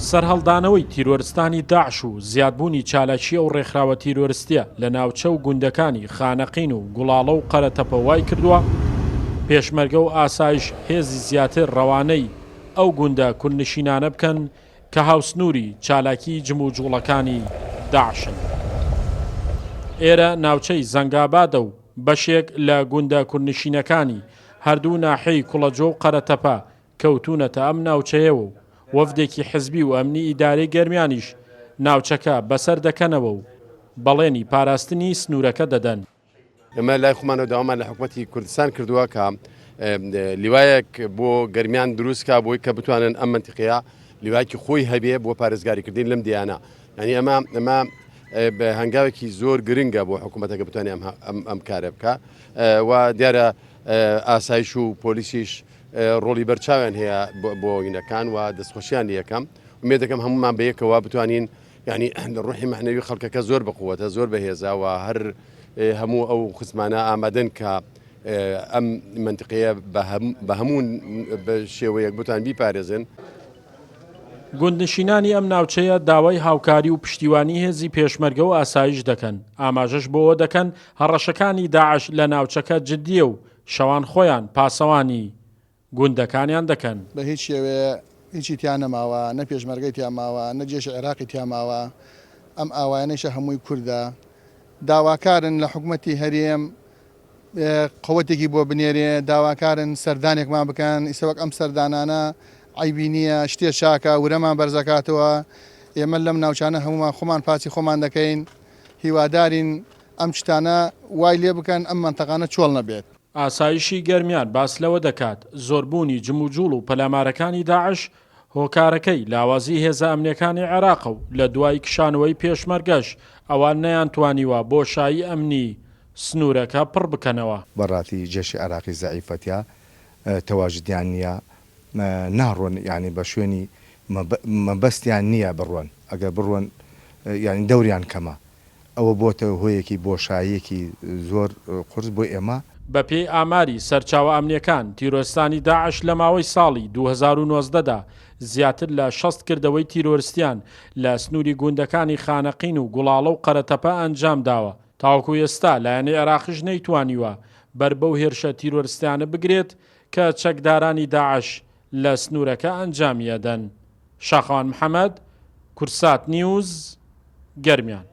سەرهەڵدانەوەی تیرۆرستانی داعش و زیادبوونی چالاکی ئەو ڕێکخراوە تیرۆرستییە لە ناوچە و گوندەکانی خانەقین و گوڵاڵە و قەرەتەپە وایکردووە پێشمەرگە و ئاسایش هێزی زیاتر ڕەوانەی ئەو گوندە کوردنشینانە بکەن کە هاوسنووری چالاکیی جموجووڵەکانی داعشن. ئێرە ناوچەی زەنگابادە و بەشێک لە گوندە کوردنشینەکانی هەردوو ناحیەی کوڵەجۆ و قەرەتەپە کەوتوونەتە ئەم ناوچەیەوە و وەفدێکی حزبی و ئەمنی ئیدارەی گەرمیانیش ناوچەکە بەسەر دەکەنەوە و بەڵێنی پاراستنی سنوورەکە دەدەن. ئێمە لای خۆمانەوە داوامان لە حکومەتی کوردستان کردووە کە لیوایەک بۆ گەرمیان دروست کا بۆی کە بتوانن ئەم منتیقەیە لیواکی خۆی هەبێ بۆ پارێزگاریکردن لەم دیانە یعنی ئەمە ئەمە بە هەنگاوێکی زۆر گرنگە بۆ حکوومەتەکە بتوانێت ئەم ئەم کارە بکە و دیارە ئاسایش و پۆلیسیش ڕۆڵی بەرچاویان هەیە بۆ وینەکان و دەستخۆشیان لەکەم ئومێد دەکەم هەمومان بەیەکەوە بتوانین یانی ڕوحی مەعنەوی خەڵکەکە زۆر بەقوەتە زۆر بەهێزە و هەر هەموو ئەو خزمانە ئامادەن کە ئەم منتقەیە بە هەموو بە شێوەیەک بتان بیپارێزن. گوندنشینانی ئەم ناوچەیە داوای هاوکاری و پشتیوانی هێزی پێشمەرگە و ئاسایش دەکەن، ئاماژەش بەوە دەکەن هەڕەشەکانی داعش لە ناوچەکە جدییە و شەوان خۆیان پاسەوانی گوندەکانیان دەکەن. بە هیچ شێوەیە هیچی تیا نەماوە، نە پێشمەرگەی تیا ماوە، نە جێشی عێراقی تیا ماوە، ئەم ئاوایانەیشە هەمووی کوردە. داواکارن لە حکومەتی هەرێم قوتێکی بۆ بنێرێ، داواکارن سەردانێکمان بکەن، ئیستا وەک ئەم سەردانانە عەیبی نییە، شتێ چاکە، ورەمان بەرزەکاتەوە، ئێمە لەم ناوچانە هەموومان خۆمان پاچی خۆمان دەکەین، هیوادارین ئەم شتانە وای لێ بکەن ئەم مەنتەقانە چۆڵ نەبێت. ئاسایشی گەرمیان باس لەوە دەکات، زۆربوونی جموجوڵ و پەلامارەکانی داعش هۆکارەکەی لاوازی هێزە ئەمنیەکانی عێراقە و لە دوای کشانەوەی پێشمەرگەش ئەوان نەیانتوانیوە بۆشایی ئەمنی سنوورەکە پڕ بکەنەوە. بەڕاتی جەشی عێراقی زەعیفە تیا تەواجدیان نیە ناڕۆن یانی بە شوێنی مەبەستیان نیە بڕۆن ئەگەر بڕۆن یانی دەوریان کەمە ئەوە بۆتە هۆیەکی بۆشاییەکی زۆر قورس بۆ ئێمە. بەپێی ئاماری سەرچاوە ئەمنییەکان، تیرۆرستانی داعش لە ماوەی ساڵی 2019 دا زیاتر لە 60 کردەوەی تیرۆرستیان لە سنووری گوندەکانی خانەقین و گوڵاڵە و قەرەتەپە ئەنجامداوە، تاوەکو ئێستا لایەنی عێراقیش نەیتوانیوە بەر بەو هێرشە تیرۆرستیانە بگرێت کە چەکدارانی داعش لە سنوورەکە ئەنجامیئەدەن. شاخەوان محەمەد، کوردسات نیوز، گەرمیان.